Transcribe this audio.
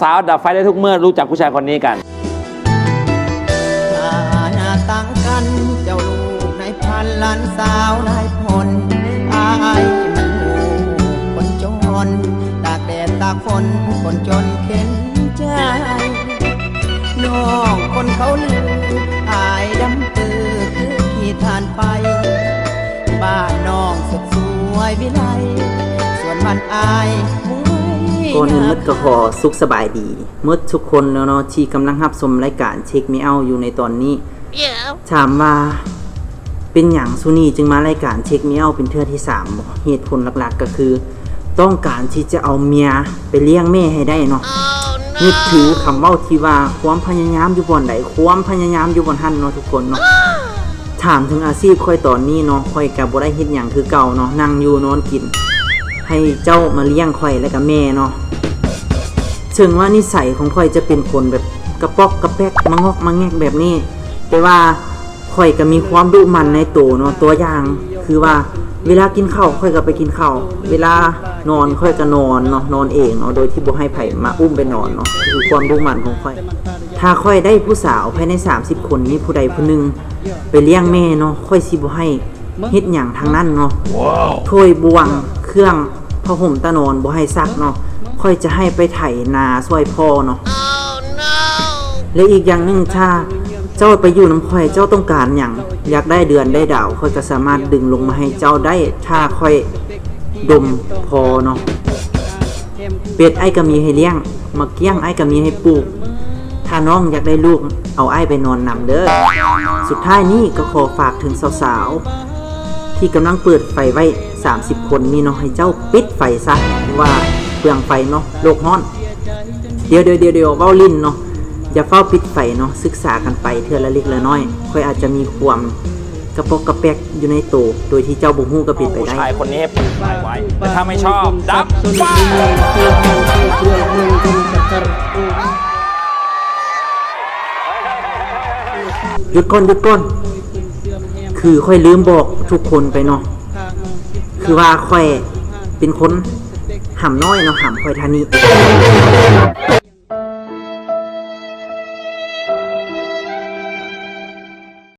ສາວໆ ດັບໄຟໄດ້ທຸກເມື່ອ ຮູ້ຈັກຜູ້ຊາຍຄົນນີ້ກັນ. ຖານະຕ່າງກັນ ເຈົ້າລູກນາຍພັນ ຫຼານສາວນາຍພົນ ອ້າຍມັນລູກຄົນຈົນ ຕາກແດດຕາກຝົນ ຄົນຈົນເຂັນໃຈ ນ້ອງຄົນເຂົາລື ອ້າຍດຳຕື້ຄືຂີ້ຖ່ານໄຟ ບ້ານນ້ອງສົດສວຍວິໄລ ສ່ວນບ້ານອ້າຍ ກ່ອນອື່ນໝົດກໍຂໍສຸກສະບາຍດີໝົດທຸກຄົນແລ້ວເນາະ ທີ່ກຳລັງຮັບຊົມລາຍການ Check Me Out ຢູ່ໃນຕອນນີ້. ຖາມວ່າເປັນຫຍັງຊູນີ້ຈຶ່ງມາລາຍການ Check Me Out ເປັນເທື່ອທີສາມບໍ? ເຫດຜົນຫຼັກໆກໍຄື ຕ້ອງການທີ່ຈະເອົາເມຍໄປລ້ຽງແມ່ໃຫ້ໄດ້ເນາະ. ນຶກຖືຄຳເວົ້າທີ່ວ່າ ຄວາມພະຍາຍາມຢູ່ບ່ອນໃດ ຄວາມພະຍາຍາມຢູ່ບ່ອນຫັ້ນເນາະທຸກຄົນເນາະ. ຖາມເຖິງອາຊີບຂ້ອຍຕອນນີ້ເນາະ ຂ້ອຍກະບໍ່ໄດ້ເຮັດຫຍັງຄືເກົ່າເນາະ ນັ່ງຢູ່ນອນກິນ ໃຫ້ເຈົ້າມາລ້ຽງຂ້ອຍແລ້ວກະແມ່ເນາະ. ເຖິງວ່ານິໄສຂອງຂ້ອຍຈະເປັນຄົນແບບກະປອກກະແປກ ມະງອກມະແງກແບບນີ້ ແຕ່ວ່າຂ້ອຍກະມີຄວາມດຸໝັ່ນໃນໂຕເນາະ. ຕົວຢ່າງຄືວ່າ ເວລາກິນເຂົ້າຂ້ອຍກະໄປກິນເຂົ້າ ເວລານອນຂ້ອຍກະນອນເນາະ ນອນເອງເນາະ ໂດຍທີ່ບໍ່ໃຫ້ໃຜມາອຸ້ມໄປນອນເນາະ ຄືຄວາມດຸໝັ່ນຂອງຂ້ອຍ. ຖ້າຂ້ອຍໄດ້ຜູ້ສາວພາຍໃນສາມສິບຄົນນີ້ຜູ້ໃດຜູ້ໜຶ່ງໄປລ້ຽງແມ່ເນາະ ຂ້ອຍຊິບໍ່ໃຫ້ເຮັດຫຍັງທັງນັ້ນເນາະ. ຖ້ວຍບ່ວງ ເຄື່ອງ ຜ້າຫົ່ມຕານອນບໍ່ໃຫ້ຊັກເນາະ ຂ້ອຍຈະໃຫ້ໄປໄຖນາຊ່ວຍພໍ່ເນາະ. ແລະ ອີກຢ່າງໜຶ່ງ ຖ້າເຈົ້າໄປຢູ່ນຳຂ້ອຍ ເຈົ້າຕ້ອງການຫຍັງ ຢາກໄດ້ເດືອນໄດ້ດາວ ຂ້ອຍກະສາມາດດຶງລົງມາໃຫ້ເຈົ້າໄດ້ ຖ້າຂ້ອຍດົມພໍເນາະ. ເປັດອ້າຍກະມີໃຫ້ລ້ຽງ ໝາກກ້ຽງອ້າຍກະມີໃຫ້ປູກ ຖ້ານ້ອງຢາກໄດ້ລູກ ເອົາອ້າຍໄປນອນນຳເດີ. ສຸດທ້າຍນີ້ກໍຂໍຝາກເຖິງສາວໆ ທີ່ກຳລັງເປີດໄຟໄວ້ສາມສິບຄົນນີ້ເນາະ ໃຫ້ເຈົ້າປິດໄຟຊະ ເພາະວ່າເປືອງໄຟເນາະ ໂລກຮ້ອນ. ດຽວໆໆ ເວົ້າຫຼິ້ນເນາະ ຢ່າຟ້າວປິດໄຟເນາະ ສຶກສາກັນໄປເທື່ອລະເລັກລະນ້ອຍ ຂ້ອຍອາດຈະມີຄວາມ ກະປອກກະແປກຢູ່ໃນໂຕ ໂດຍທີ່ເຈົ້າບໍ່ຮູ້ກໍເປັນໄປໄດ້. ຜູ້ຊາຍຄົນນີ້ໃຫ້ເປີດໄຟໄວ້ ແຕ່ຖ້າໄມ່ຊອບ ດັບໄຟ. ຢຸດກ່ອນ ຢຸດກ່ອນ ຄືຂ້ອຍລືມບອກທຸກຄົນໄປເນາະ ຄືວ່າຂ້ອຍເປັນຄົນຫຳນ້ອຍເນາະ ຫຳຂ້ອຍທ່ານີ້.